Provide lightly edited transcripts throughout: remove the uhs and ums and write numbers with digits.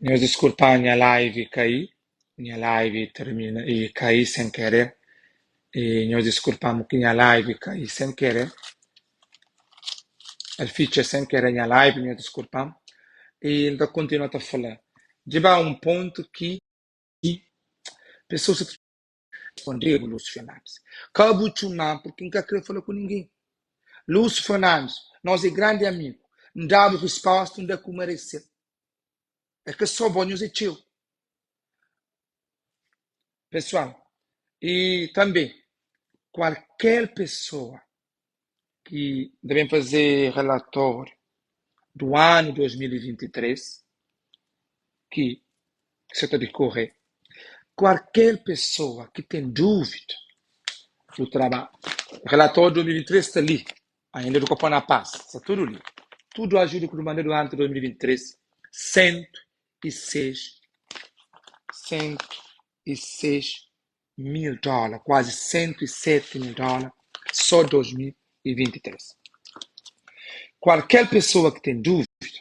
Nhos diskulpa nha live kai, nha live termina e kai sen kerer. E nhos diskulpa-m ki nha live kai sen kerer. El fitxa sen kerer nha live, nhos diskulpa-m. E N ta kontinua ta fla, dja ba un pontu ki pesoas ta responde-bu, Lúcio Fernandes. Ka bu txuma-m purki N ka kre fla ku ningen. Lúcio Fernandes, nos é grandi amigu. N da-bu risposta, N da ku merese-l. É ka só bo, nhos é txeu. Pesoal, i tanbe kualker pesoa ki ta ben faze relatóriu du anu 2023 ki sa ta dikore, kualker pesoa ki ten dúvida du trabadju, relatóriu 2023 sta li. Ainda du ka pô na pas, sta tudu li. Tudu ajuda ku du manda duranti 2023, 106, 106 mil dóla, kuazi 107 mil dóla, só 2023. Kualker pesoa ki ten dúvida,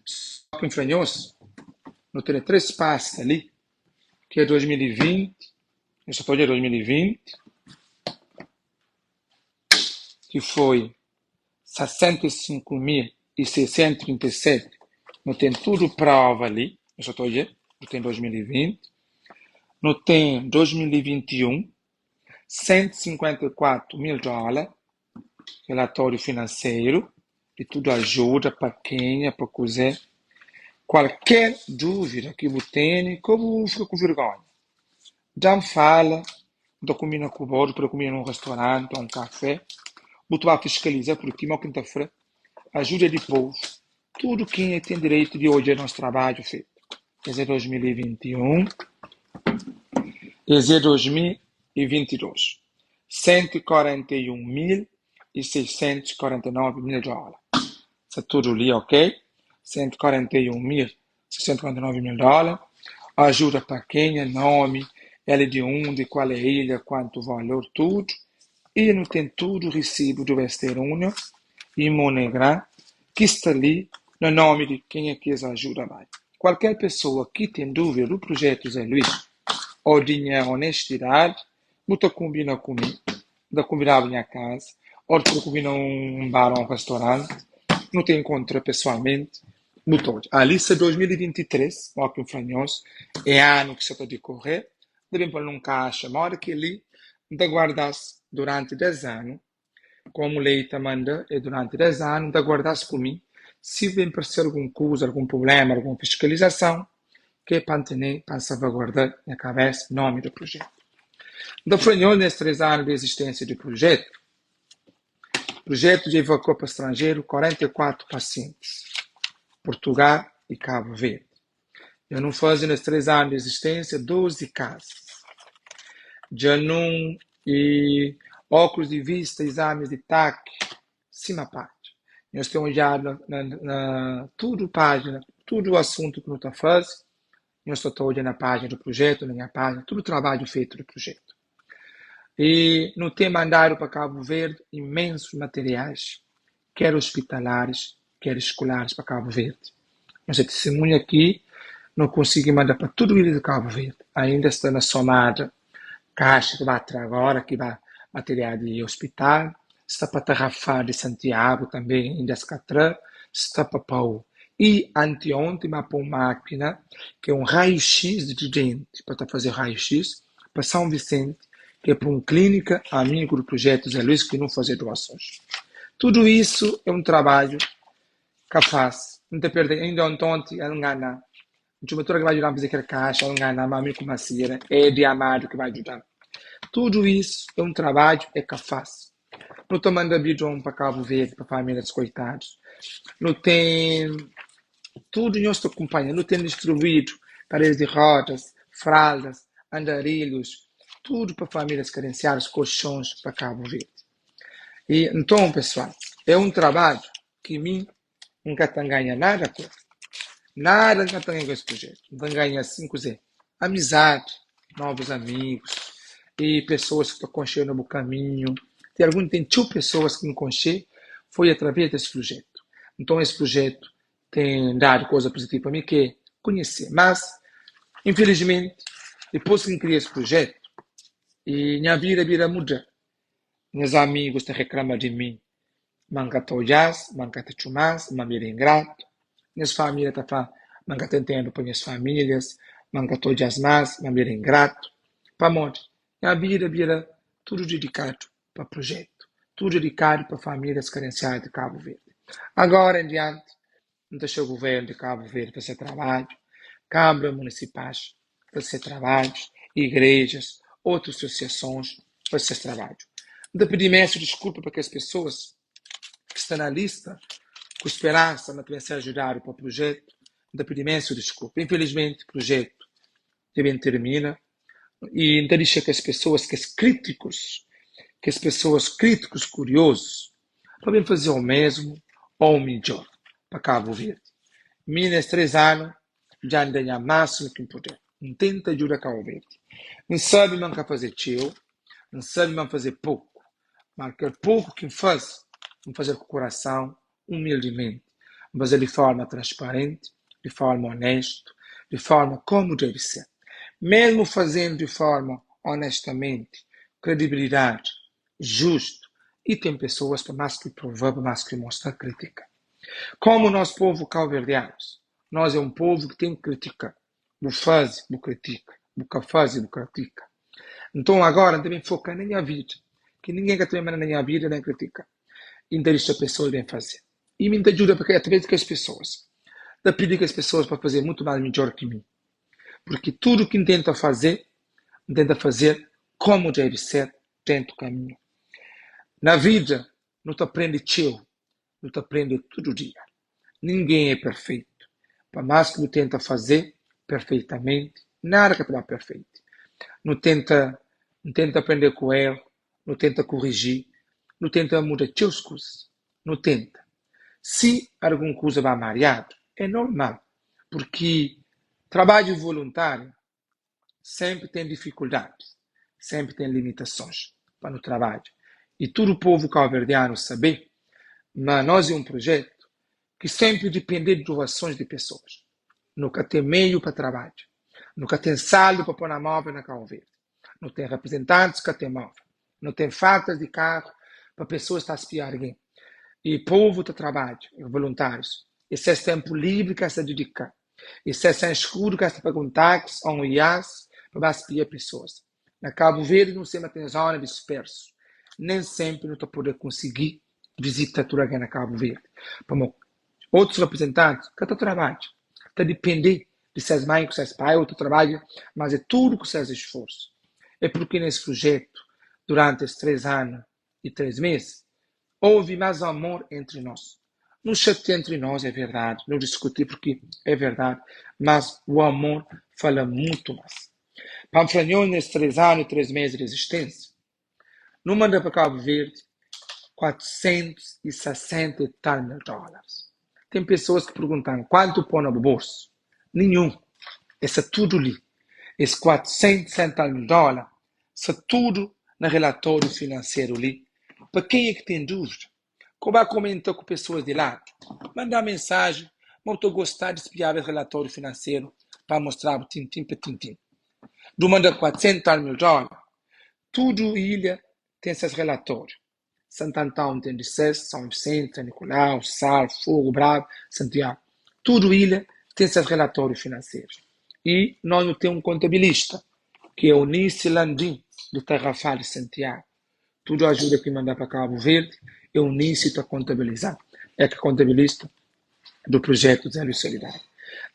só ki N fla nhos, nu tene 3 pasta li, ki é 2020, nu sa ta odja 2020, ki foi 65.637, nu ten tudu prova li, nu sa ta odja, nu ten 2020, nu ten 2021, 154 mil dóla, relatóriu finanseru di tudu ajuda pa kenha, pa kuzê. Kualker dúvida ki bu tene, ka bu fika ku vergonha. Da-m fala, N ta konbina ku bo, nu pode konbina nun restoranti ô un kafé. Bu ta ba fiskaliza purki, mo ki N ta fla, ajuda di povu. Tudu kenha ten direitu di odja nos trabadju fetu. Es é 2021, es é 2022. 141.649 mil dóla. Sta tudu li, ok? 141.649 mil dóla. Ajuda pa kenha, nomi, el é di undi, kual é ilha, kuantu valor, tudu. I nu ten tudu risibu di Western Union i MoneyGram ki sta li na nomi di kenha ki es ajuda bai. Kualker pesoa ki ten dúvida du prujetu Zé Luís ô di nha onestidadi, Bu ta konbina ku mi, N ta konbida-bu nha kaza, ô nu ta konbina un bar ô un restoranti, nu ta inkontra pesoalmenti, bu ta odja. Ali sta 2023, ó ki N fla nhos, é anu ki sa ta dikore, N ta ben pô-l nun kaxa, modi kel-li N ta guarda-s duranti 10 anu, Komu lei ta manda, é duranti 10 anu N ta guarda-s ku mi, si ben parse algun kuza, algun prubléma, algun fiskalizason, ke pa N tene pa N salvaguarda nha kabésa, nomi di prujetu. N ta fla nhos, nes 3 anu di ezistensia di prujetu, prujetu dja evakua pa stranjeru 44 pasientis, Purtugal i Kabu Verdi. Dja nu faze nes 3 anu di ezistensia 12 kazas. Dja nu i óklus di vista, izamis di taki, sima padja. Nhos ten odjadu na, na, na tudu pájina, tudu asuntu ki nu ta faze, nhos ta ta odja na pájina di prujetu, na nha pájina, tudu trabadju fetu di prujetu. I nu ten mandadu pa Kabu Verdi imensus materiais, ker ospitalaris, ker eskolaris pa Kabu Verdi. Nos é tistimunha ki nu konsigi manda pa tudu ilha di Kabu Verdi. Ainda sta na somada kaxa ki ba tra agora, ki ba material di ospital, sta pa Tarrafal di Santiagu tanbe inda es ka tra, sta pa Pau. I antionti ma pa un makina ki é un raiu-x di denti, pa ta faze raiu-x, pa São Vicente, ki é pa un klínika amigu di prujetu Zé Luís ki nu faze doasons. Tudu isu é un trabadju ka fásil. N ta perde inda ontonti el ngana. N txoma tudu ki bai djuda-m faze kel kaxa, el ngana ma mi ku Masira é di Amadu ki bai djuda-m. Tudu isu é un trabadju é ka fásil. Nu ta manda bidon pa Kabu Verdi pa famílias koitadus. Nu ten tudu nhos ta kunpanha. Nu ten distribuídu kadeiras di rodas, fraldas, andarilhus, tudu pa famílias karensiadus, kolxons pa Kabu Verdi. I nton, pesoal, é un trabadju ki mi N ka ta nganha nada ku el. Nada N ka ta nganha ku es prujetu. N ta nganha sin kuzê? Amizadi, novus amigus i pesoas ki ta konxe na bu kaminhu. Ten algun ten txeu pesoas ki N konxe foi através des prujetu. Nton es prujetu ten dadu koza puzitivu pa mi ki é. konhese. Mas, infilismenti, dipôs ki N kria es projetu, i nha vida bira muda. Nhas amigus ta reklama di mi ma N ka ta odja-s, ma N ka ta txuma-s, ma mi era ingratu. Nhas família ta fla ma N ka ten ténpu pa nhas famílias, ma N ka ta odja-s más, ma mi era ingratu. Pamodi? Nha vida bira tudu didikadu pa projetu, tudu didikadu pa famílias karensiadu di Kabu Verdi. Agora en dianti, N ta xa Guvernu di Kabu Verdi pa se trabadju, Kanbra Munisipais pa se trabadjus, igrejas, otus asosiasons pa ses trabadju. N ta pidi imensu diskulpa pa kes pesoas ki sta na lista ku speransa ma ta ben ser ajudadu pa projetu. N ta pidi imensu diskulpa. Infelismenti projetu dja ben tirmina i N ta dixa kes pesoas, kes krítikus, kes pesoas krítikus kuriozus pa ben faze o mesmu ou midjor pa Kabu Verdi. Mi nes 3 anu dja N da nha másimu ki N puder. N tenta djuda Kabu Verdi. N sabe ma N ka faze txeu, N sabe ma N faze poku, ma kel poku ki N faze, N faze-l ku kurason, umildimenti. N faze-l di forma transparenti, di forma onestu, di forma komu debe ser. Mesmu fazendu di forma onestamenti, kredibilidadi, justu, i ten pesoas pa más ki prova, pa más ki mostra, kritika. Komu nos povu kauverdianus, nos é un povu ki ten kritika. Bu faze, bu kritika, bu ka faze, bu kritika. Nton agora N ta ben foka na nha vida, ki ningen ka ta ben manda na nha vida ben kritika. I N ta dixa pesoas ben faze. I mi N ta djuda pa através di kes pesoas. N ta pidi kes pesoas pa faze mutu más midjor ki mi. Purki tudu ki N tenta faze, N tenta faze komu debe ser dentu kaminhu. Na vida nu ta prende txeu, nu ta prende tudu dia. Ningen é perfeitu. Pa más ki bu tenta faze perfeitamenti, nada ka ta ba perfeitu. Nu tenta, nu tenta prende ku eru, nu tenta kuriji, nu tenta muda txeus kuzas. Nu tenta. Si algun kuza ba mariadu, é normal, purki trabadju voluntáriu Senpri ten difikuldadis, senpri ten limitasons pa nu trabadja. I tudu povu kauverdianu sabe ma nos e un projetu ki senpri dipende di doasons di pesoas. Nu ka ten meiu pa trabadja, nu ka ten saldu pa po na movel na Kau Verdi, nu ten raprizentantis ki ka ten movel, nu ten faltas di karu pa pesoas ta spia argen. I povu ta trabadja, voluntárius, e ses tenpu livri ki es ta didika. E ses sen skudu ka sta paga un taxi ou un ias pa ba spia pesoas. Na Kabu Verdi nu sema ten zona dispersu. Nen senpri nu ta pode konsigi vizita tudu algen na Kabu Verdi, pamo otus raprizentantis ka ta trabadja, ta dipende di ses mai ku ses pai ou ta trabadja, mas e tudu ku ses esforsu. E purki nes prujetu duranti es 3 anu i 3 mes, Houve más amor entri nós. Nu xatia entri nós, é verdadi, nu diskuti porque é verdadi, mas o amor fala mutu más. Pa N fla nhos nes 3 anu e 3 mes di rezisténsia, nu manda pa Kabu Verdi 460 e tal mil dólaris. Ten pesoas ki pergunta-m kuantu pô na bu bolsu? Ninhun. É sta tudu li. Es 460 mil dólar Sta tudu na relatóriu finanseru li. Pa kenha ki ten dúvida, ko ba komenta ku pesoas di ladu. Manda mensajen ma bu ta gostá di spiaba es relatóriu finanseru pa mostrabu tintin pa tintin. Du manda 400 tal mil dólar. Tudu ilha ten ses relatóriu. Santu Antão ten di ses, São Vicente, São Nicolau, Sal, Fogo, Brava, Santiago. Tudu ilha ten ses relatóriu finanseru. I nos nu ten un kontabilista, ki é Eunice Landim, di Tarrafal di Santiago. Tudu ajuda ki manda pa Kabu Verdi, Eunice ta kontabiliza. É ki kontabilista du projetu Zé Luís Solidário.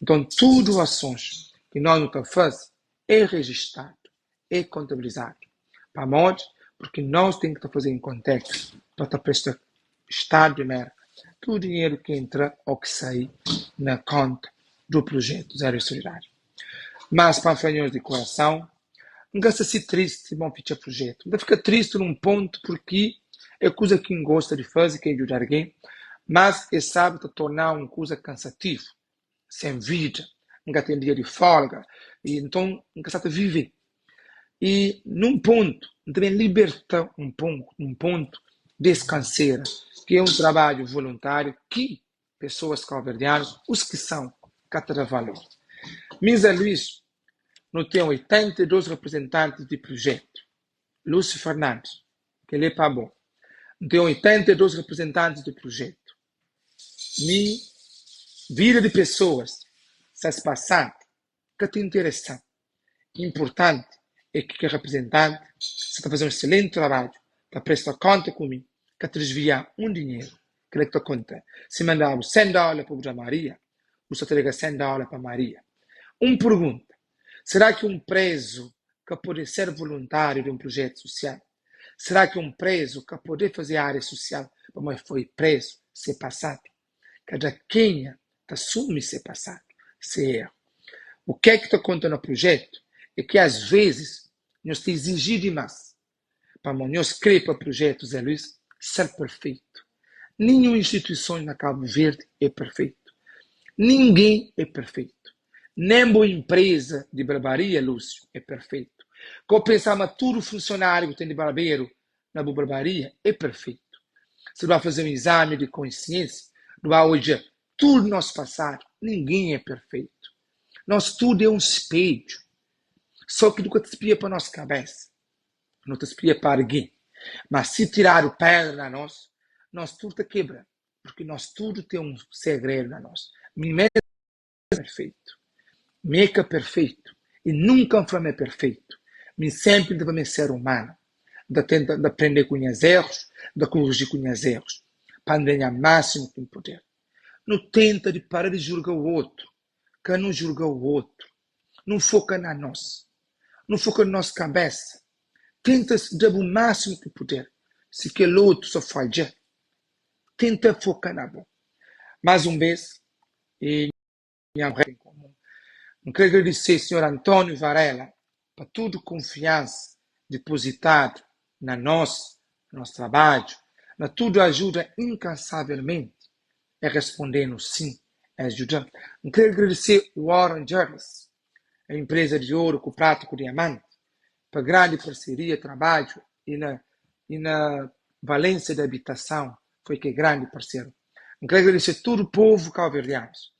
Nton, tudu asons ki nos nu ta faze é rejistadu. é kontabilizadu. Pamodi? Purki nos ten ki ta faze inkontex pa ta presta Stadu di Merka tudu dinheru ki entra o ki sai na konta du prujetu Zero Solidário. Mas pa N fla nhos di korasãu, N ka sta si tristi ma N fitxa prujetu. N ta fika tristi nun pontu purki é kuza ki N gosta di faze, ki é djuda argen, mas es sabe ta torna un kuza kansativu. sen vida, N ka ten dia di folga, i nton N ka sa ta vive. I nun pontu, N ta ben liberta un un pontu des kansera, ki é un trabadju voluntáriu ki pesoas kauverdianus, os ki são, ka ta da valor. Mi Zé Luís, nu ten 82 reprezentantis di prujetu. Lúcio Fernandes, kel-li é pa bo. Nu ten 82 reprezentantis di prujetu. Mi, vida di pesoas sa-s pasadu ka ta interesa-m. Inpurtanti é ki kel reprezentanti sa ta faze un eselenti trabadju, ta presta konta ku mi, ka ta disvia un dinheru. Kel-la ki ta konta. Si manda-bu 100 dóla pa bu da Maria, bu sa ta dega 100 dóla pa Maria. Un pergunta, será ki un prezu ka pode ser voluntáriu di un prujetu susial? Será ki un prezu ka pode faze ária susial pamodi el foi prezu se pasadu? Kada kenha ta asumi se pasadu, se eru. U ke ki ta konta na prujetu é ki ás vezis nhos ta iziji dimás pamodi nhos kre pa prujetu Zé Luís ser perfeitu. Ninhun instituison na Kabu Verdi é perfeitu. Ningen é perfeitu. Nen bo inpreza di barbaria, Lúcio, é perfeitu. Ka bu pensa ma tudu funsionáriu ku ten di barberu na bu barbaria é perfeitu. Si bu ba faze un izami di konsiensia, bu ba odja tudu nos pasadu, ningen é perfeitu. Nos tudu é un spedju. So ki nu ka ta spia pa nos kabesa, nu ta spia pa argen. Ma si tiradu pedra na nos, nos tudu ta kebra, purki nos tudu ten un segredu na nos. Mi mesmu é perfeitu. Mi é ka perfeitu i nunka N fla ma é perfeitu. Mi senpri N ta fla ma é ser umanu. N ta tenta, N ta prende ku nhas erus, N ta koriji ku nhas erus pa N ganha másimu ki N puder. Nu tenta di para di julga otu, ka nu julga otu. Nu foka na nos, nu foka na nos kabesa. Tenta da bu másimu ki puder. Si kel otu sa fadja, tenta foka na bo. Más un bês, e nha em komun. N kre agradise Senhor António Varela pa tudu kunfiansa dipozitadu na nos, na nos trabadju, na tudu ajuda inkansavelmenti. E responde-nu sin, es djuda-m. N kre agradise Warren Jewelers, a inpreza di oru ku prata ku diamanti, pa grandi parseria, trabadju i na i na valensia di abitason foi ke grandi parseru. N kre agradese tudu povu kauverdianus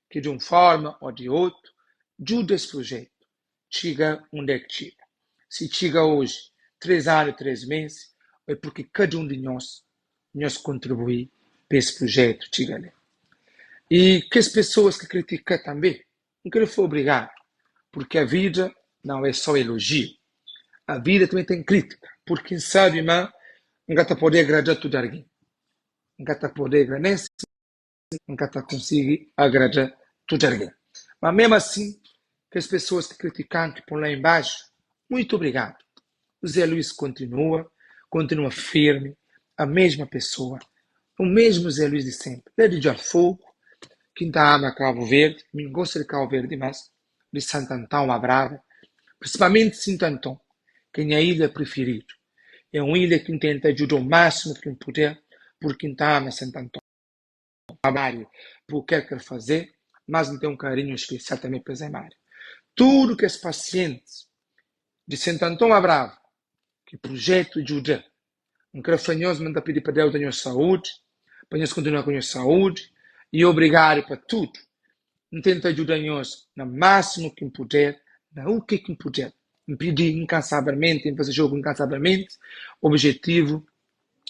ki di un forma o di otu djuda es prujetu txiga undi é ki txiga. Si txiga oji, 3 anu i 3 mesi, é purki kada un di nhos, nhos kontribui pa es prujetu txiga li. I kes pesoas ki kritika tanbe, N kre fla obrigadu, purki a vida nau é so elojiu, a vida tanbe ten kritika, purki N sabe ma N ka ta pode agrada tudu argen, N ka ta pode agrada nen si N ka ta konsigi agrada tudu argen. Ma memu asin, kes pesoas ki kritika-m, ki pô-m la inbaxu, muitu obrigadu. O Zé Luís kontinua, kontinua firmi, a mesma pesoa, o mesmu Zé Luís di senpri, la di Djarfogu, ki N ta ama Kabu Verdi, mi N gosta di Kabu Verdi dimás, di Santu Antão a Brava, prinsipalmenti Sintu Anton, ki é nha ilha prifiridu. É un ilha ki N tenta djuda o másimu ki N puder, purki N ta ama Santu Anton. Mário, pa o kel kel fazê, mas N ten un karinhu spesial tanbê pa Zé Mário. Tudu kes pasientis di Santu Anton a Brava ki prujetu djuda, N kre fla nhos ma N ta pidi pa Deus da nhos saúdi, pa nhos kontinua ku nhos saúdi i obrigadu pa tudu. N tenta djuda nhos na másimu ki N puder, na u ke ki N puder. N pidi inkansavelmenti, N faze jogu inkansavelmenti, objetivu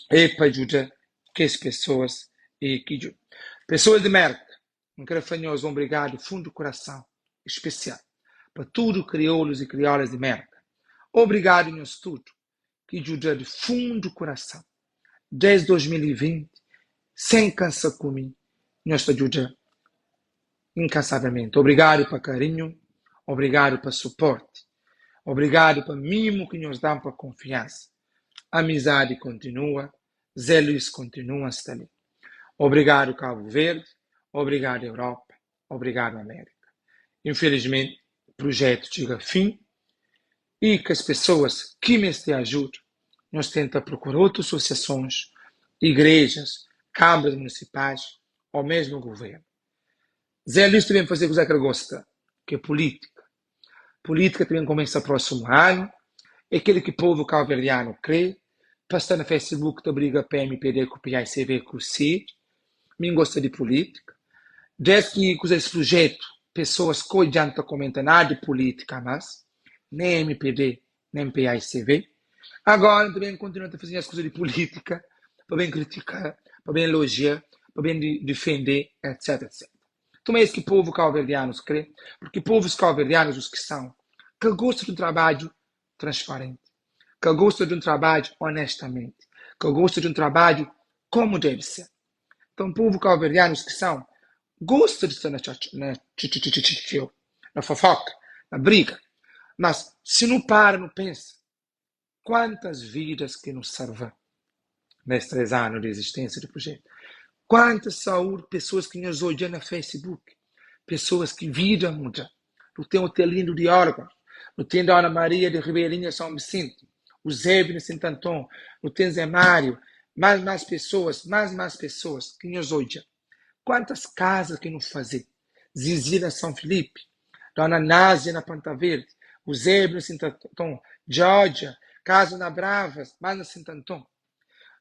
é pa djuda kes pesoas i ki djuda. Pesoas di Merka, N kre fla nhos obrigadu fundu kurason, spesial pa tudu kriolus i kriolas di Merka. Obrigadu nhos tudu ki djuda di fundu kurason des 2020 sen kansa ku mi, nhos ta djuda inkansavelmenti. Obrigadu pa karinhu, obrigadu pa suporti, obrigadu pa mimu ki nhos da-m pa konfiansa. Amizadi kontinua, Zé Luís kontinua sta li. Obrigadu Kabu Verdi, obrigadu Europa, obrigadu Amérika. Infelismenti prujetu txiga fin i kes pesoas ki meste ajuda, nhos tenta prokura otu asosiasons, igrejas, kamaras munisipais o mesmu guvernu. Zé Luís ta ben faze kuza ki el gosta, ki é pulítika. Pulítika ta ben kumesa prósimu anu, é kel ki povu kauverdianu kre, pa sta na Facebook ta briga pa mpd ku paicv ku cid. Mi N gosta di pulítika. Des ki kuza es prujetu. Pessoas que já não comenta nada de política mas nem MPD, nem PAICV. Agora também continua a fazer as coisas de política para bem criticar, para bem elogiar, para bem defender, etc, etc. Então é isso que o povo cabo-verdiano crê, porque povos cabo-verdianos, os que são, que gostam de um trabalho transparente, que gostam de um trabalho honestamente, que gostam de um trabalho como deve ser. Então, o povo cabo-verdiano, os que são, gosta de estar na, na, na fofoca, na briga. Mas se não para, não pensa, quantas vidas que nos salva nesses 3 anos de existência do projeto? Quanta saúde, pessoas que nos olham no Facebook, pessoas que vida muda. Não tem o Telindo de órgãos, não tem Dona Maria de Ribeirinha São Vicente, o Zé de Santo Antão, não tem Zé Mário, mais mais pessoas, mais mais pessoas que nos olham. Quantas casas que não fazer? Zizi na São Felipe, Dona Násia na Panta Verde, o Zé no Santo Antão, Georgia, Casa na Bravas, mais na Santo Antão.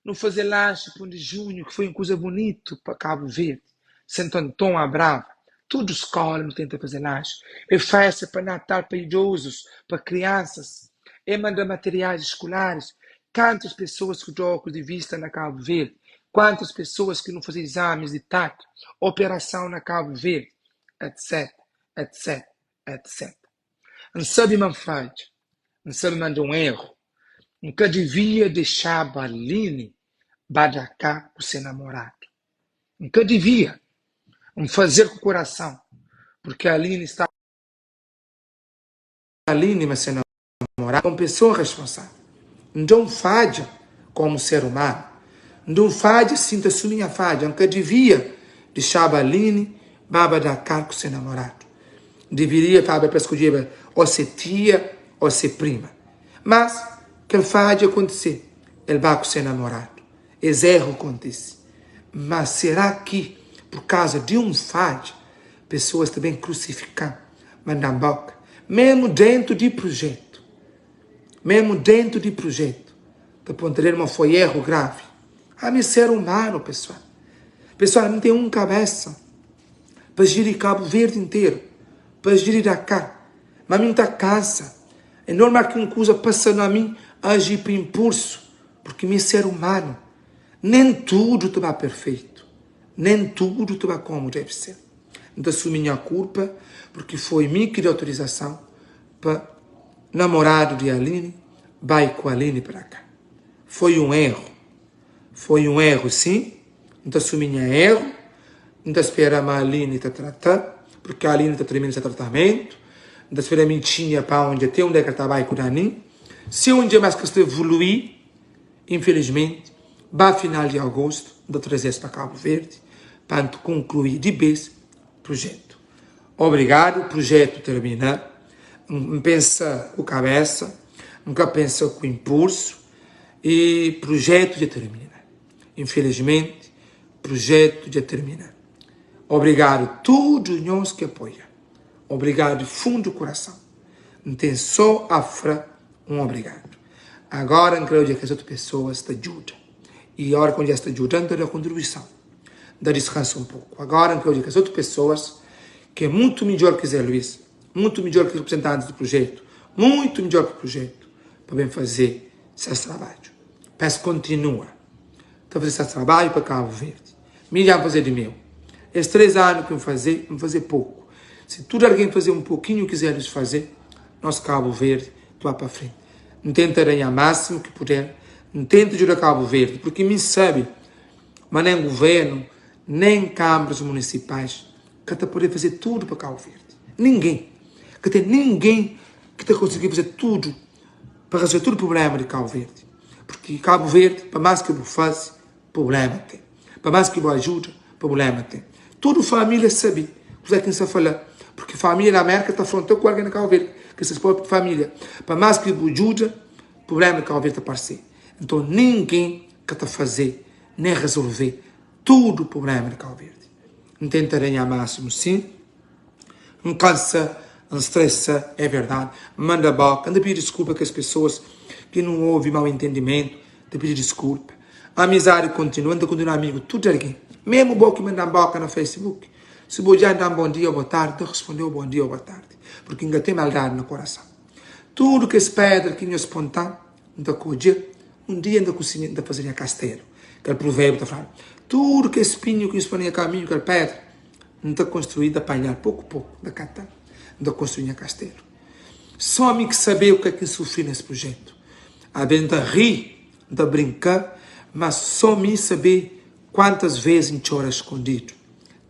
Não fazer lanche para de junho, que foi uma coisa bonita para Cabo Verde. Santo Antão, a Brava. Tudo escola não tenta fazer lanche. É festa para Natal para idosos, para crianças. É mandar materiais escolares. Quantas pessoas com óculos de vista na Cabo Verde? Quantas pessoas que não fazem exames de tato, operação na Cabo Verde, etc, etc, etc. Não sabe man faz, não sabe manda um erro. Nunca devia deixar a Aline badacá com seu namorado. Nunca devia. Não fazer com o coração. Porque a Aline está. Aline, mas seu namorado, é uma pessoa responsável. Não falha como ser humano. Não falha, sinta sua falha. Nunca devia deixar a Aline babadacar com seu namorado. Deveria falar para escolher ou ser tia ou ser prima. Mas, que ele faz acontecer? Ele vai com seu namorado. Esse erro acontece. Mas será que, por causa de um falho, pessoas também crucificam, mandam boca, mesmo dentro de projeto, mesmo dentro de projeto, para pontar uma foi erro grave. A mim ser humano, pessoal. Pessoal, não tem um cabeça para gerir Cabo Verde inteiro, para gerir Dakar. Mas mim está cansa. É normal que uma coisa passa na mim, agir por impulso, porque mim ser humano. Nem tudo está perfeito. Nem tudo está como deve ser. Então assumi minha culpa, porque foi mim que deu autorização para namorado de Aline, vai com a Aline para cá. Foi um erro. Foi um erro, sim. Então assumi minha erro. Então espera a Aline te tratar, porque a Aline está terminando esse tratamento. Então espera a minha para onde tem onde é que está vai com o Dani. Se um dia mais que você evoluir, infelizmente, vai final de agosto, da trazer para Cabo Verde, para concluir de vez o projeto. Obrigado, o projeto termina. Não pensa com cabeça, nunca pensa com impulso e projeto já termina. Infelizmente, projeto já termina. Obrigado a todos nós que apoiam. Obrigado de fundo do coração. Não tem só a fra um obrigado. Agora, eu creio que as outras pessoas te ajudam. E a hora que já está ajudando, dá contribuição. Dá descanso um pouco. Agora, eu creio que as outras pessoas, que é muito melhor que Zé Luís, muito melhor que os representantes do projeto, muito melhor que o projeto, para bem fazer esse trabalho. Peço continua. Está a fazer esse trabalho para Cabo Verde. Me já fazer de meu. Esses 3 anos que eu fazer, vou fazer pouco. Se tudo alguém fazer um pouquinho quiser fazer, nosso Cabo Verde, tu vai para frente. Não tenta ganhar máximo que puder, não tenta ajudar Cabo Verde, porque me sabe, mas nem governo, nem câmaras municipais, que está poder fazer tudo para Cabo Verde. Ninguém. Que tem ninguém que está conseguindo fazer tudo para resolver todo o problema de Cabo Verde. Porque Cabo Verde, para mais que eu faça, problema tem. Para mais que eu ajude, problema tem. Toda família sabe o que é que está falando. Porque família na América está afrontando com alguém na Cabo Verde, que se própria família. Para mais que eu ajude, problema de Cabo Verde está aparecer. Então ninguém que está fazer, nem resolver tudo o problema de Cabo Verde. Não tenta ganhar máximo, sim. Não cansa, não estressa, é verdade. Manda boca, anda pedir desculpa com as pessoas que não houve mal entendimento, te pedir desculpa. A amizade continua, anda continua amigo, tudo alguém. Mesmo bom que manda boca no Facebook. Si bu odja-m da-m bon dia ô bo tardi, N ta responde-u bon dia ô bo tardi, purki N ka ten maldadi na korason. Tudu kes pédra ki nhos ponta-m, N ta kodje, un dia N ta konsigi, N ta faze nha kastelu. Kel pruvébiu ta fla-nu, Tudu kes spinhu ki nhos poi na nha kaminhu, kel pédra, N ta konstrui, N ta panha-l poku-poku, N ta kata-l, N ta konstrui nha kastelu. Sô mi ki sabe u ke ki N sufri nes prujétu. Alvês N ta ri, N ta brinka, má sô mi sabe kuantas vês N txora skondidu,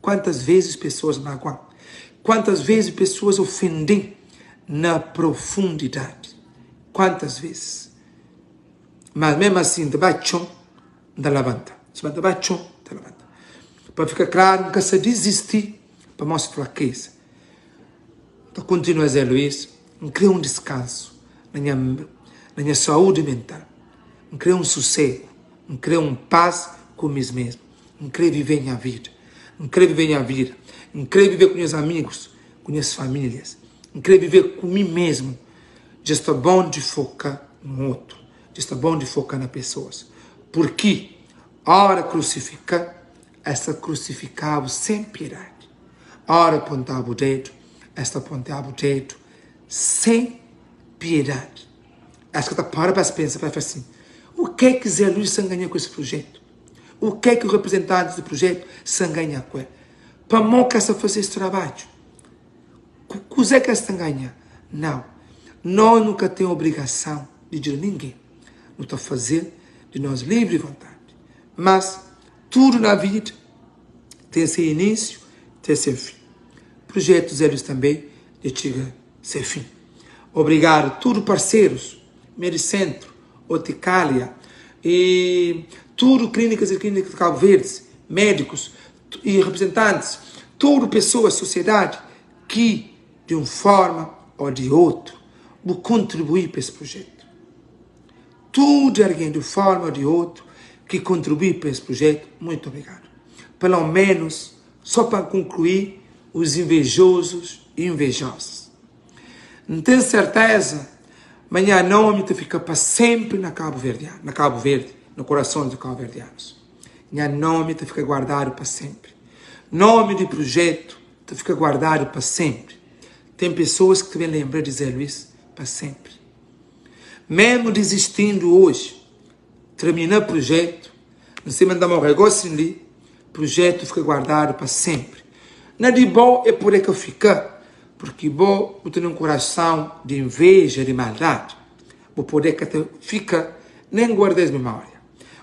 kuantas vezes pesoas magua-m, kuantas vezes pesoas ofende-m na profundidadi. Kuantas vezes. Má mésmu asin, N ta ba txon, N ta labanta. Sima N ta ba txon, N ta labanta. Pa fika klaru, N ka sta dizisti pa mostra frakeza. N ta kontinua Zé Luís, N krê un diskansu na nha na nha saúdi mental. N krê un susegu, N krê un pas ku mis mesmu. N krê vivê nha vida. N krê vivê nha vida. N krê vivê ku nhas amigus, ku nhas famílias. N krê vivê ku mi mesmu. Dja sta bon di foka no otu. Dja sta bon di foka na pesoas. Purki ora krusifika, es ta krusifika-bu sen piedadi. Ora ponta-bu dedu, es ta ponta-bu dedu sen piedadi. Es ka ta para pa es pensa, pa es fla sin, U ke ki Zé Luís sta nganha ku es prujetu? U ke ki reprezentantis di prujetu sta nganha ku el? Pamó ki es ta faze es trabadju? Ku kuzê ki es ta nganha? Nau. Nos nu ka ten obrigason di djuda ningen. Nu ta faze-l di nos livri vontadi. Mas, tudu na vida ten se inísiu, ten se fin. Prujetu Zé Luís tanbê dja txiga se fin. Obrigadu tudu parserus, Medicentro, Oticalia y tudu klínikas y klínikas di Kabu Verdi, médikus y reprezentantis, tudu pesoas, sosiedadi ki di un forma o di otu bu kontribui pa es prujetu. Tudu algen di un forma o di otu ki kontribui pa es prujetu, muitu obrigadu. Pelo menus, so pa konklui, os invejosos y invejosas. N ten serteza ma nha nomi ta fika pa senpri na Kabu Verdianu, na Kabu Verdi, na korasons di kauverdianus. Nha nomi ta fika guardadu pa senpri. Nomi di prujetu ta fika guardadu pa senpri. Ten pesoas ki ta ben lenbra di Zé Luís pa senpri. Memu dizistindu oji, termina prujetu, N sima N ta morre gosin li, prujetu fika guardadu pa senpri. Na di bo e pode ka fika, purki bo bu tene un kurason di inveja, di maldadi. Bu pode ka ta fika nen guarda es mimoria.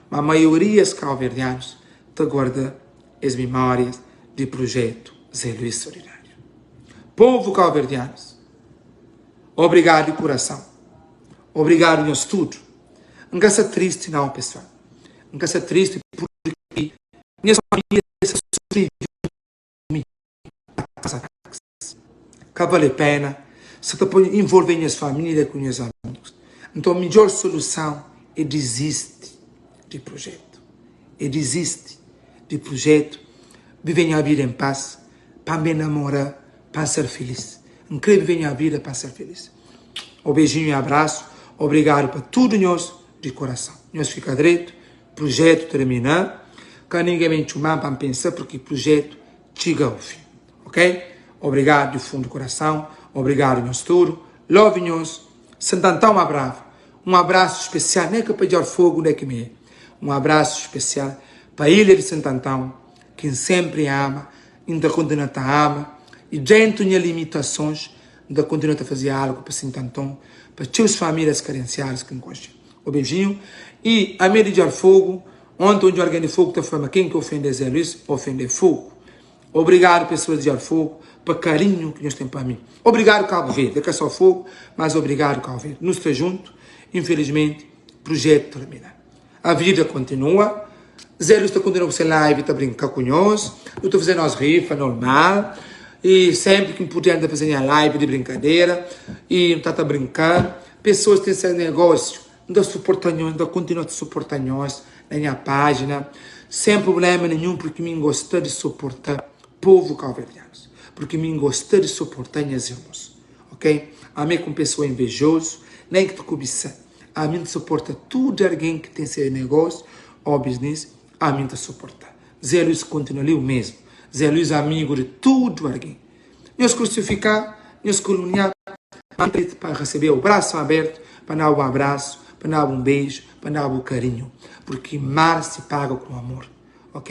Ma maiorias kauverdianus ta guarda es mimorias di prujetu Zé Luís Solidáriu. Povu kauverdianus, obrigadu di kurason. Obrigadu nhos tudu. N ka sta tristi nau pesoal. N ka sta tristi purki nha familia sta sufri djuntu ku mi pa kasa taxi. Ka bale pena sa ta poi involve nhas familia ku nhas amigus. Nton midjor soluson é dizisti di projetu. É dizisti di projetu, vive nha vida en pas, pa N ben namora, pa N ser filis. N kre vive nha vida pa N ser filis. O beijinhu e abrasu, obrigadu pa tudu nhos di korason. Nhos fika dretu, prujetu termina, ka ningen ben txuman pa N pensa purki prujetu txiga ao fin. Ok? Obrigadu di fundu korason, obrigadu nhos tudu. Love nhos, Santantão ma brava. Un abrasu spesial, nen ka pa Djarfogu nde ki mi é. Un abrasu spesial pa ilha di Santantão ki N senpri ama i N ta kontinua ta ama i dentu nha limitasons N ta kontinua ta faze algu pa Sintanton, pa txeus famílias karensiadus ki N konxe. O beijinhu. I ame di Djarfogu, onti un djargen di Fogu ta fla ma ken ki ofende Zé Luís, ofende Fogu. Obrigadu pesoas di Djarfogu pa karinhu ki nhos ten pa mi. Obrigadu Kabu Verdi, é ka só Fogu, mas obrigadu Kabu Verdi. Nu sta juntu, infelizmenti prujetu termina. A vida kontinua, Zé Luís ta kontinua ku se live ta brinka ku nhos, nu ta faze nos rifa normal i senpri ki N puder N ta faze nha live di brinkadera i N ta ta brinka. Pesoas ten ses negósiu, N ta suporta nhos, N ta kontinua ta suporta nhos na nha pájina sen prubléma ninhun purki mi N gosta di suporta povu kauverdianus, purki mi N gosta di suporta nhas irmons, ok? Ami é ka un pesoa invejozu, nen ki ta kubisa. Ami N ta suporta tudu algen ki ten se negósiu ô biznis, ami N ta suporta. Zé Luís kontinua li u mesmu. Zé Luís amigu di tudu algen. Nhos krusifiká, nhos kuluniá, ma N ta pa resebê-u brasu abertu, pa N da-bu un abrasu, pa N da-bu un beju, pa N da-bu karinhu. Purki mar si paga ku amor. Ok?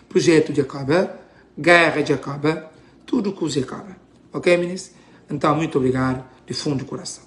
Prujetu dja kaba, géra dja kaba, tudu kuza dja kaba. Ok, minis? Nton, muitu obrigadu di fundu di kurason.